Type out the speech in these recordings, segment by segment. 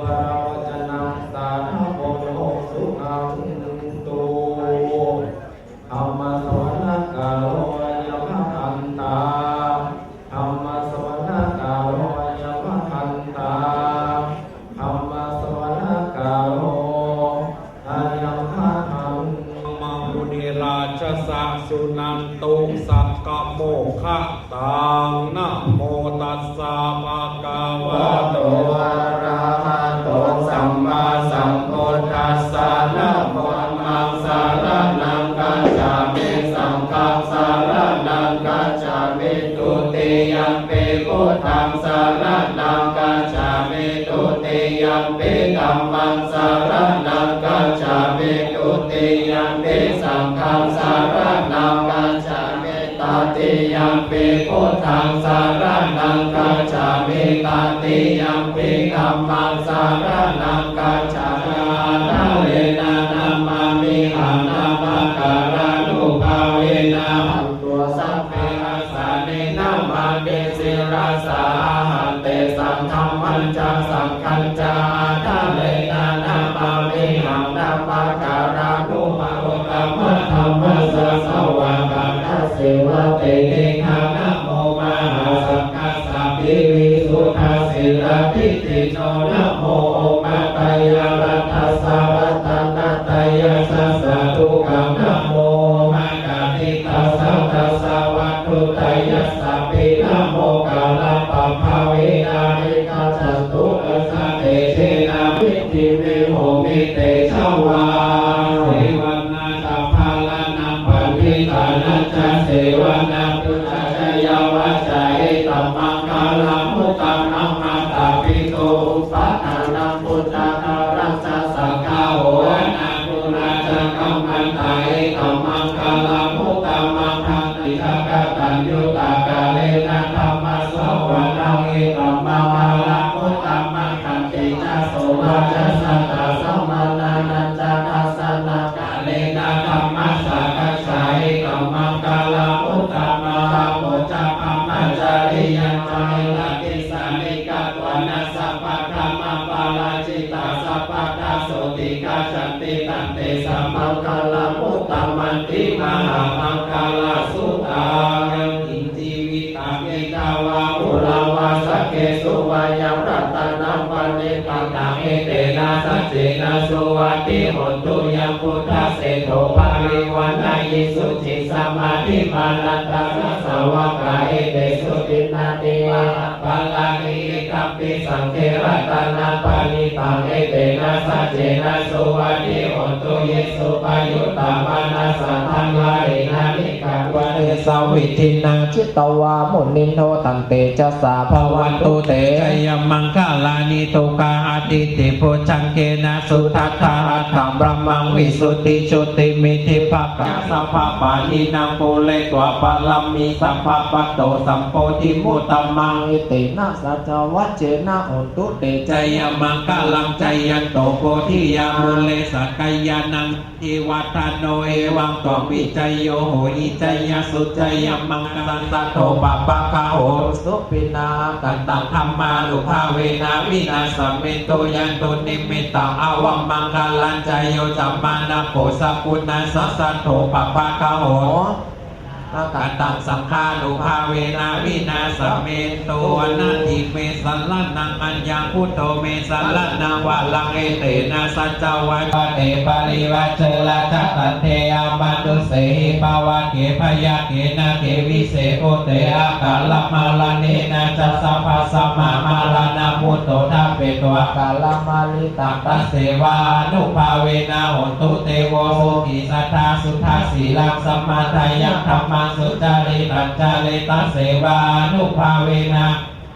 ວະລະວະຈະນັງ ສາທະໂພ ສຸຂັງ ໂຕ ທຳມະສະວະນະກາໂລ ອາຍັງ ພະພັນຕາ ທຳມະສະວະນະກາໂລ ອາຍັງ ພະພັນຕາ ທຳມະສະວະນະກາໂລ ອາຍັງ ພະພັນ ມະມຸນີຣາຊະສະ ສຸນັນຕຸ ສັກກະໂມຄະ ຕັງ ນະໂມຕັດສະ ພະຄະວະໂຕ ອະຣະຫະໂຕ ສຳມາສຳພຸດທັດສະ ນະໂມ ທຳມັງ ສະຣະນັງ ກັດສາມິ ສັງຄັງ ສະຣະນັງ ກັດສາມິ ທຸຕິຍຳປິ ພຸດທັງ ສະຣະນັງ ກັດສາມິ ທຸຕິຍຳປິ ທຳມັງ ສະຣະນັງ ກັດສາມິ ທຸຕິຍຳປິ ສັງຄັງ ສະຣະນັງ ກັດສາມິ ຕະຕິຍຳປິ ພຸດທັງ ສະຣະນັງ ກັດສາມິ ຕະຕິຍຳປິ ທຳມັງ ສະຣະນັງ ກັດສາມິ ອາທາເຣນະ ນະມາມິຫັງ ນະມະກາລານຸພາເວນະ ພັນໂຕ ສະເພ ສະເນນະ ມາມິ ສິລະສາ ອາຫັນເຕ ສັງ ທຳມັນຈະ ສັງຄັນຈະ ອາທາເຣນະ ນະມາມິຫັງ ນະມະກາລານຸພາເວນະ ໂອຕະມະທຳມັດສະ ສະຫວາກາທະ ເສວະເຕ ເຕ ທາ ນະໂມ ມະຫາສັງຄະ ສະປີ ວິສຸດທະ ສິລາທິດຖິໂນ ນະໂມ ໂອມະຕະຍະ ລັດຖະສະ ລັດຕະນະຕະຍະສະ ສາທຸກັງ ນະໂມ ໂອມະກາຕິຕະສະ ຕະສະ ວັດຖຸຕະຍະສະ ປິ ນະໂມ ກາລະປະພາເວນະ ວິກະຈັນຕຸ ຕະສະ ເຕເຈນະ ວິດທິ ວິໂຫ ມິ ເຕຈະວາ ເສວະນາ ຈະ ພາລະນະ ປະນິທານະ ຈະ ເສວະນະ ພຸດທະ ຈະ ຍາວະ ຈະ ເອຕະ ມັງຄະລັງ ອຸດຕະມັງ ມາຕາ ປິໂຕ ອຸປະຖານັງ ພຸດທະ ທາລັງ ຈະ ສັງຄາ ໂຫ ອະນາ ປຸລາ ຈະ ກຳມັນຕາ ເອຕະ ມັງຄະລັງ ອຸດຕະມັງ ທັນຕິ ຈະ ກະຕັນຍູຕາ ກາເລນະ ທຳມະສະວະນະ ເອຕະ ມັງຄະລັງ ອຸດຕະມັງ ຂັນຕິ ຈະ ໂສວາ ຈະ ສະຕະ ສະມະນານັນ ຈະ ທັດສະນະ ກາເລນະ ທຳມະສາກະສາ ເອຕະ ມັງຄະລັງ ອຸດຕະມັງ ຕະໂປ ຈະ ພຳມະຈາຣິຍັງ ຈະ ເອຕະ ຕິສານິ ກະ ຕວານະ ສະບາທຳມະປາລາຈິຕາ ສະບາທາ ໂສຕິ ກະ ສັນຕິ ຕັນເຕ ສະ ມັງຄະລັງ ອຸດຕະມັນຕິ ມະຫາມັງຄະລະ ສຸຕັງ ອີກ ຊີວິຕັງ ເອ ຊະ ວາ ໂຫ ລະ ວາ ສັກເກ ສຸ ວາ ຍັງ ລັດຕະນັງ ປະນິດທິຕັງ ເອເຕນະ ສັດເຈນະ ສຸວັດທິ ໂຫນຕຸ ຍັງ ພຸດທະ ເສດໂຖ ພາຣິວັນນະ ອິ ສຸຈິ ສະ ມາທິ ມາ ນັນຕະ ສະ ສາວະກາ ເອເຕ ໂສ ທິນນະ ຕິ ມະ ຫາ ປາລາ ນິ ອິ ທັມ ປິ ສັງ ເຂ ລັດຕະນັງ ປະນິດທິຕັງ ເອເຕນະ ສັດເຈນະ ສຸວັດທິ ໂຫນຕຸ ເຍ ສຸປະຍຸດຕະ ມາ ນະ ສະ ທັງ ຫຼາຍ ເອ ນະ ນິ ກາ ວະ ເທ ສະ ວິດທິນະ ຈິດຕະວາ ມຸນີ ໂນ ຕັນ ເຕ ຈະ ສາ ພະວັນຕຸ ເຕ ຈະ ຍະ ມັງຄະລານິ ໂຕ ຄາ ຫະ ທິ ຕິ ໂພ ຈັງ ເກ ນະ ສຸ ທັດ ທະ ຫະ ທຳ ບະ ມັງ ວິ ສຸດ ທິ ຈຸດ ຕິ ມິດ ທິ ພະ ກະ ສະ ພະ ປາ ຫິ ນັງ ປູ ເຣ ຕວາ ປະ ລະ ມິ ສະ ພະ ປະ ໂຕ ສຳ ໂພ ທິ ມຸດ ຕະ ມັງ ເອເຕ ນະ ສັດ ຈະ ວັດ ເຈ ນະ ໂຫນຕຸ ເຕ ຈະ ຍະ ມັງຄະລັງ ຈະ ຍັນ ໂຕ ໂພ ທິ ຍາ ມູ ເລ ສະ ກະ ຍາ ນັງ ທິ ວັດ ທະ ໂນ ເອ ວັງ ຕວງ ວິ ຈະ ໂຍ ໂຫ ຫິ ຈະ ຍະ ສຸ ຈະ ຍະ ມັງ ກະ ສັນ ສະ ໂທ ປະ ປະ ຄະ ໂຫ ສຸ ປິ ນາ ອາ ກັນ ຕັງ ທຳ ມາ ນຸ ພາ ເວ ນະ ວິ ນາ ສ ເມ ໂຕ ຍັນ ຕຸ ນິ ມິດ ຕະ ອະ ວະ ມັງ ຄະ ລັນ ຈະ ໂຍ ຈະ ມາ ນະ ໂພ ສະ ກຸນ ນະ ສະ ສະ ໂທ ປະ ປະ ຄະ ໂຫ ມະ ກະ ຕັງ ສັງ ຄາ ນຸ ພາ ເວ ນະ ວິ ນາ ສ ເມ ໂຕ ອະ ນາ ທິ ເມ ສະ ຣະ ນັງ ອັນ ຍັງ ພຸດ ໂທ ເມ ສະ ຣະ ນັງ ວະ ລັງ ເອເຕ ນະ ສັດ ຈະ ວະ ເຕ ປະ ຣິ ວັດ ເຊ ຣະ ຈະ ຕັນ ເທ ອະ ມະ ນຸ ເສ ຫິ ພະ ວະ ເກ ພະ ຍາ ເກ ນາ ເກ ວິ ເສ ພູ ເຕ ອາ ກາ ລະ ມະ ຣະ ເນ ນະ ຈະ ສະ ພະ ສະ ມະ ມະ ຣະ ນະ ມຸດ ໂຕ ທະ ເປ ໂຕ ອາ ກາ ລະ ມະ ຣິ ຕັງ ຕະ ເສ ວາ ອະ ນຸ ພາ ເວ ນະ ໂຫນ ຕຸ ເຕ ໂວ ສຸ ຂີ ສະ ທາ ສຸ ທະ ສີ ລັງ ສະ ມາ ທະ ຍັງ ທຳ ມັງ ສຸ ຈາ ຣິ ຕັນ ຈາ ເຣ ຕະ ເສ ວາ ອະ ນຸ ພາ ເວ ນະ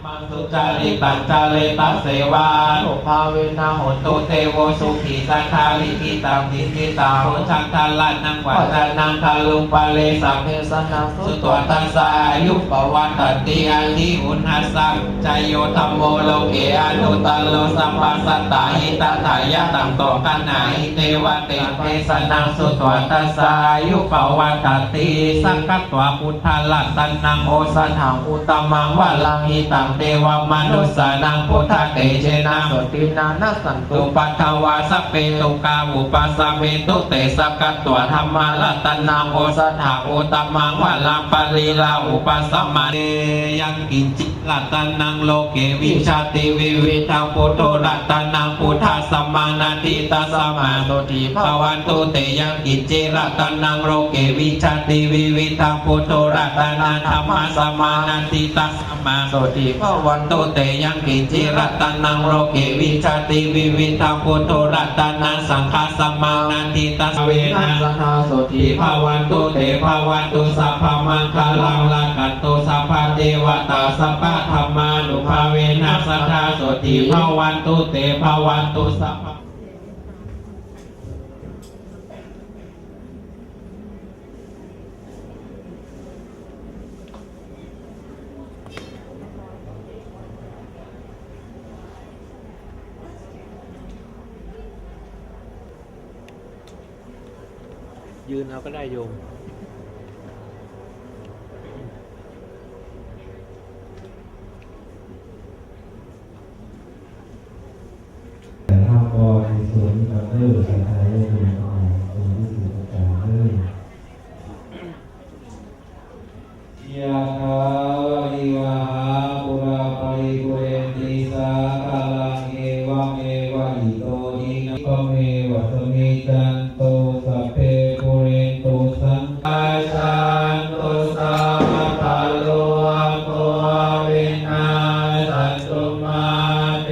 ມັງ ສຸ ຈາ ຣິ ຕັນ ຈາ ເຣ ຕະ ເສ ວາ ອະ ນຸ ພາ ເວ ນະ ໂຫນ ຕຸ ເຕ ໂວ ສຸ ຂີ ສະ ທາ ລິ ກິ ຕະ ວິ ກິ ຕະ ໂພ ຈັງ ທະ ຣະ ນັງ ວະ ຈະ ນັງ ຄາ ລຸ ປະ ເຣ ສະ ເພ ສະ ນັງ ສຸ ຕົວ ຕັດ ສະ ອາ ຍຸ ປະ ວັດ ຕະ ຕິ ອາ ທິ ອຸນ ຫະ ສະ ຈະ ໂຍ ທຳ ໂມ ໂລ ເກ ອະ ນຸ ຕະ ໂລ ສະ ພະ ສະ ຕະ ຫິ ຕະ ຖາ ຍະ ຕັງ ໂຕ ຄະ ນະ ຫິ ເຕ ວະ ເຕ ເພ ສະ ນັງ ສຸ ຕົວ ຕັດ ສະ ອາ ຍຸ ປະ ວັດ ຕະ ຕິ ສັກ ກະ ຕວາ ພຸດທະ ຣະ ຕະ ນັງ ໂອ ສະ ຖັງ ອຸດຕະ ມັງ ວະ ລັງ ຫິ ຕັງ ເຕ ເອວະມະນຸດສານັງ ພຸດທະເຕເຈນະ ໂສຕິນາ ນັດສັນຕຸ ປັດຖະວາ ສັບເປ ທຸກຂາ ອຸປະສະເມຕຸ ເຕ ສັກກະຕວາ ທຳມະລັດຕະນັງ ໂອສະຖາ ອຸດຕະມັງ ວະລັງ ປະລີລາ ອຸປະສະມະ ເຕ ຍັງກິນຈິ ລັດຕະນັງ ໂລເກ ວິຊາຕິ ວິວິດທັງ ພຸດໂທ ລັດຕະນັງ ພຸດທະສະມານາທິ ຕັດສະມາ ໂສຕິ ພະວັນຕຸ ເຕ ຍັງກິນຈິ ລັດຕະນັງ ໂລເກ ວິຊາຕິ ວິວິດທັງ ພຸດໂທ ລັດຕະນັງ ທຳມະສະມານາທິ ຕັດສະມາ ໂສຕິພະວັນຕຸ ເຕ ຍັງກິນຈິ ລັດຕະນັງ ໂລເກ ວິຊາຕິ ວິວິດທັງ ພຸດໂທ ລັດຕະນັງ ສັງຄະສະມານາທິ ຕັດສະມາ ເວນະ ສັດທາ ໂສຕິພະວັນຕຸ ເຕ ພະວັນຕຸ ສັບພະມັງຄະລັງ ລັກຂັນຕຸ ສັບພະເທວະຕາ ສັບພະທຳມານຸພາເວນະ ສັດທາ ໂສຕິພະວັນຕຸ ເຕ ພະວັນຕຸ ສັບພະ ยืนเอาก็ได้โยม แต่ถ้าพอในส่วนนี้มันเลิกสายตาญาติโยมเอาตรงที่สื่อประจานเลิก ยะถาวาริวะหาปูราปริปูเรนติสาคารัง เอวะเมวะอิโตทินัง เปเมวะสมิจจันตุ สัพเพปูเรนตุสัง จันตุ สัพพะโรโควินัสสันตุ มาเต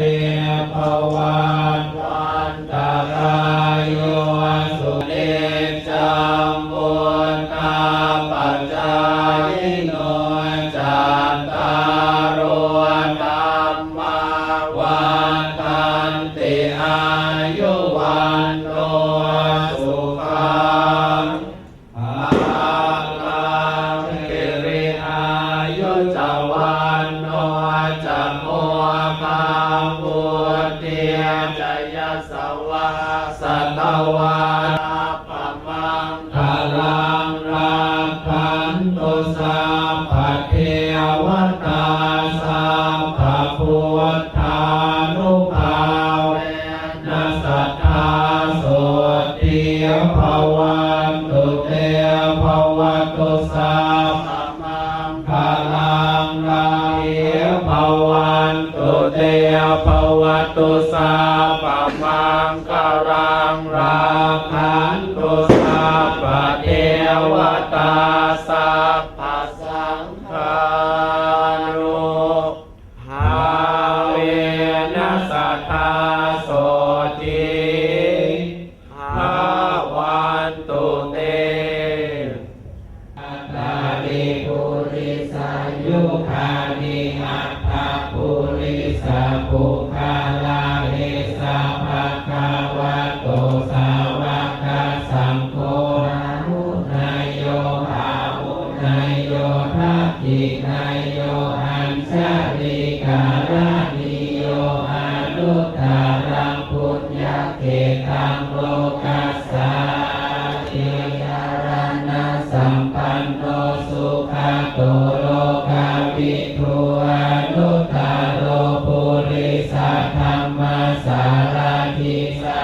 ภวัตวันตรายโย สุนิจจัง วุฑฒาปะจายิโน จัตตาโร ธัมมา วัฑฒันติ อายุ วันโน สุขัง พะลัง สิริอายุจะ วันโน จะ โภคัง วุฑฒี จะ ยะสวา สะตะวา พะมัง คะลัง ລັກຂັນຕຸ ສັບພະເທວະຕາ ສັບພະພຸດທານຸພາເວນະ ສັດທາ ໂສດຖີ ພະວັນຕຸ ເຕ ພະວັນຕຸ ສັບພະມັງຄະລັງ ລັກຂະ ພະວັນຕຸ ເຕ ພະວັນຕຸ ສັບພະມັງຄະລັງ ລັກຂັນຕຸ ສັບພະເທວະຕາ ສັບພະສັງຄານຸພາເວນະ ສັດທາ ໂສດຖີ ພະວັນຕຸ ເຕ ອັດຖາລິ ປຸລິສະຍຸຄານິ ອັດຖະ ປຸລິສະບຸກຄະລາ ເອສະ ພະຄະວະໂຕ ສາວະກະສັງໂຄ ອາຫຸເນຍໂຍ ປາຫຸເນຍໂຍ ທັກຂິເນຍໂຍ ອັນ ຊະລີກະລະນີໂຍ ອະນຸດຕະລັງ ປຸນຍະເຂຕັງ ໂລກັດສາຕິ ຍານະສັມປັນໂນ ສຸຄະໂຕ ໂລກະວິທູ ອະນຸດຕະໂລ ປຸລິສະທຳມະສາລະຖິ ສະ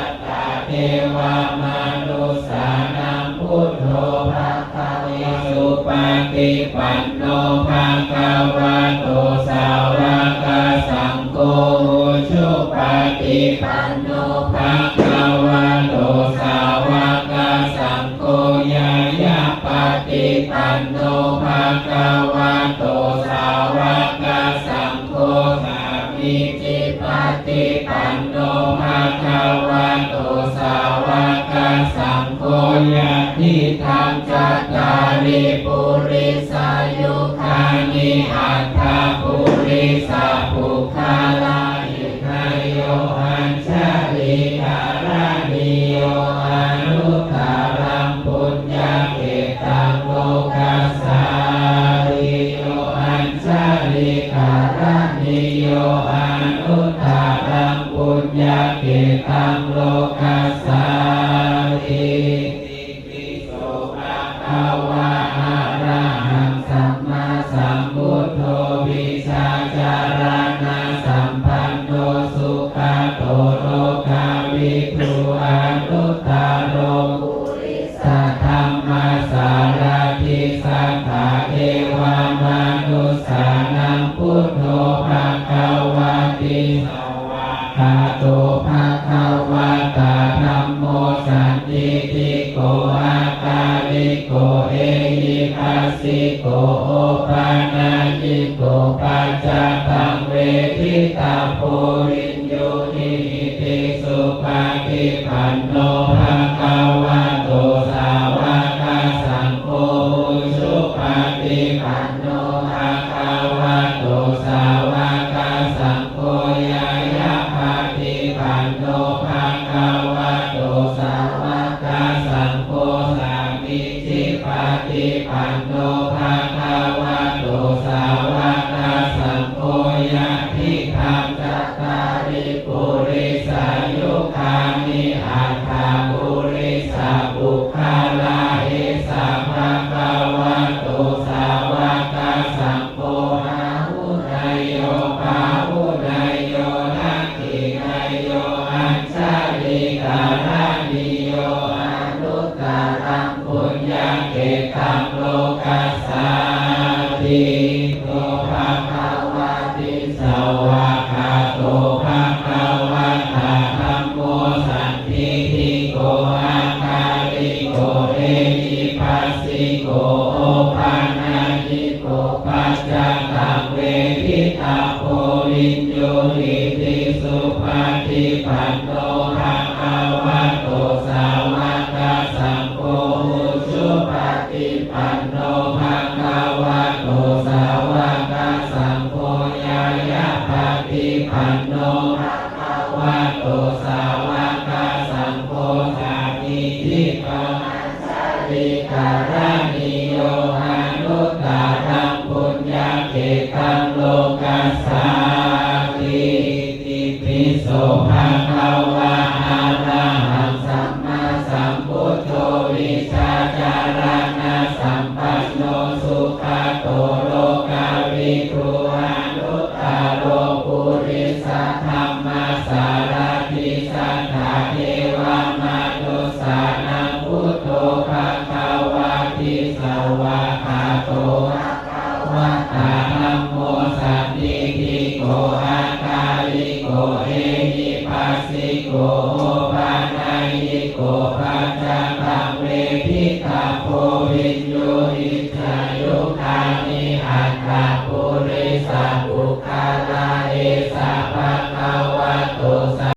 ເທວະມະນຸດສານັງ ພຸດໂທ ພະຄະວາ ສຸປະຕິປັນໂນ ພະຄະວະໂຕ ສາວະກະສັງໂຄ ອຸຈຸປະຕິປັນໂນ ພະຄະວະໂຕ ສາວະກະສັງໂຄ ຍາຍະປະຕິປັນໂນ ພະຄະວະໂຕ ສາວະກະສັງໂຄ ສາ ມີຈິປະຕິປັນໂນ ພະຄະວະໂຕ ສາວະກະສັງໂຄ ຍະທິທັງ ຈັດຕາລິ ປຸລິສະຍຸຄານິ ອັດຖະ ປຸລິສະບຸກຄະລາ ເອເກ ເນຍໂຍ ອັນ ຊະລີກະລະນີໂຍ ອະນຸດຕະລັງ ປຸນຍະເຂຕັງ ໂລກັດສາຕິ ໂຍ ອັນ ຊະລີກະລະນີໂຍ ອະນຸດຕະລັງ ປຸນຍະເຂຕັງ ໂລກັດສາຕິ ຕິຕິໂສ ພະຄະວາ ອະລະຫັງ ສຳມາສຳພຸດໂທ ວິຊາຈາລະ สิโก โอปะนัยยิโก ปัจจตังเวทิตาโพ วิญญูหิติสุปฏิปันโน ภะคะวะโต สาวกสังโฆ อุจุปฏิปันโน ภะคะวะโต สาวกสังโฆ ญาณปฏิปันโน ภะคะวะโต สาวกสังโฆ สา มีจิปฏิปันโน ภะคะวะโต สาวกสังโฆ ยะถิทัง จัตตาริ ปุริสายุคานิ อัตถา ปุริสาปุคคาลา เอสะ ภะคะวะโต สาวกสังโฆ อาหุเนยโย ปาหุเนยโย ทักขิเนยโย อัญชลีกะรณีโย อนุตตรัง ปุญญาเขตตัง โลกัสสาติ โต ภะคะวะติ สวากขาโต ภะคะวะตา ธัมโม สันทิฏฐิโก อากาลิโก เอหิปัสสิโก โอปะนัยยิโก ปัจจตังเวทิตาโพ วิญญูหิติสุปฏิปันโน ภะคะวะโต สาวกสังโฆ อุจุปฏิปันโน ภะคะวะโต สาวกสังโฆ ญาณปฏิปันโน ภะคะวะโต สาวกสังโฆ สามีจิตตัง อัญชลีกะรณีโย อนุตตรัง ปุญญาเขตตัง โลกัสสาติ ติปิโส ภะคะวะ อะระหัง สัมมาสัมพุทโธ วิชชาจารณะสัมปันโน สุขะโต โลกาวิทู อนุตตโร ปุริสะธัมมะสารถิ สัทธา เทวะมະ นุสสานัง พุทโธ ภะคะวะติ สวากขาโต ภะคะวะตา ธัมโม สันทิฏฐิโก อากาลิโก เอหิปัสสิโก โอปะนัยยิโก ปัจจ